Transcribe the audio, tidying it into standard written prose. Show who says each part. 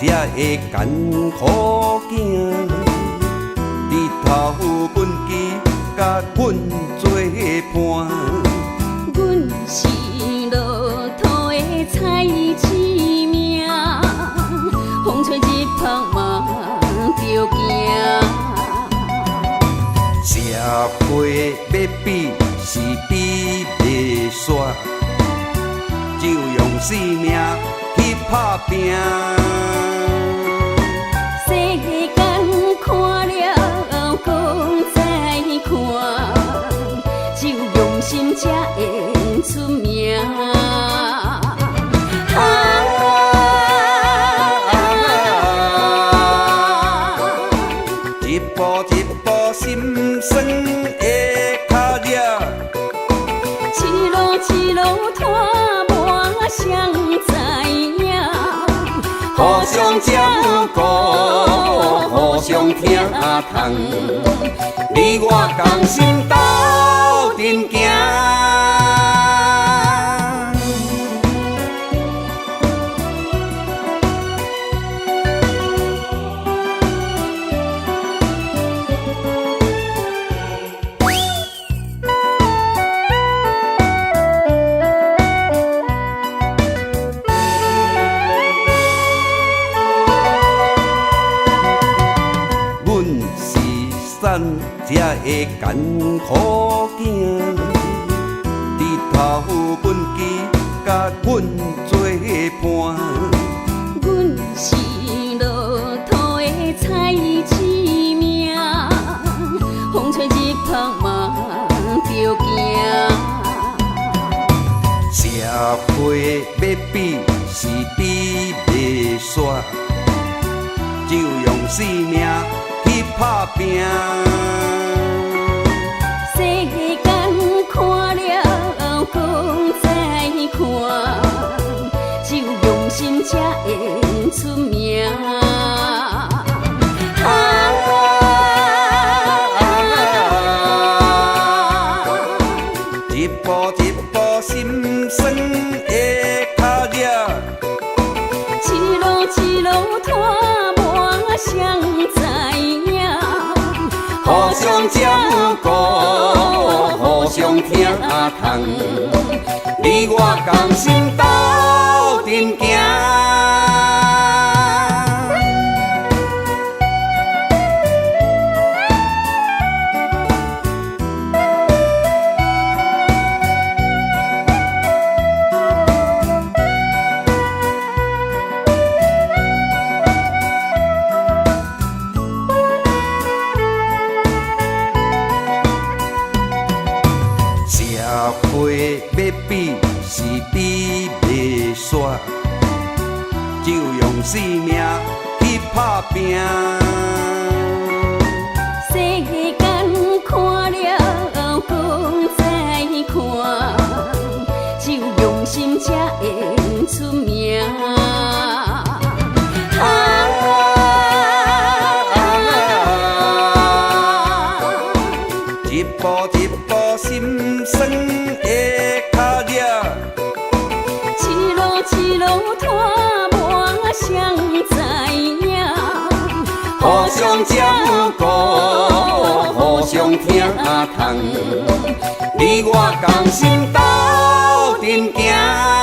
Speaker 1: 這个艱苦囝，日頭畚箕共阮做伴。
Speaker 2: 阮是落土的菜市命，風吹日芳嘛著行。
Speaker 1: 社會欲比是比袂煞，就用性命去拍拚。
Speaker 2: 世間看了閣再看，只有用心才會出名。啊，
Speaker 1: 一步一步心酸的跤跡，
Speaker 2: 一路一路拖無誰知影。
Speaker 1: 互相照顧，互相疼痛，你我仝心鬥陣行。阮是散這个艱苦囝，日頭畚箕共阮做伴。
Speaker 2: 阮是落土的菜市命，風吹日芳嘛著行。
Speaker 1: 社會欲比是比袂煞，就用性命去拍拚。
Speaker 2: 世間看了閣再看，只有用心才會出名。啊，
Speaker 1: 一步一步心酸的跤跡，
Speaker 2: 一路一路拖無誰知影。
Speaker 1: 互相照顧，互相疼痛，你我仝心鬥陣行。社會欲比是比袂煞，就用性命去拍拚。
Speaker 2: 世間看了閣再看，只有用心才會出名。啊，
Speaker 1: 一步一步心酸的跤跡，
Speaker 2: 一路一路拖無誰知影。
Speaker 1: 互相照顧，互相疼痛，你我仝心鬥陣行。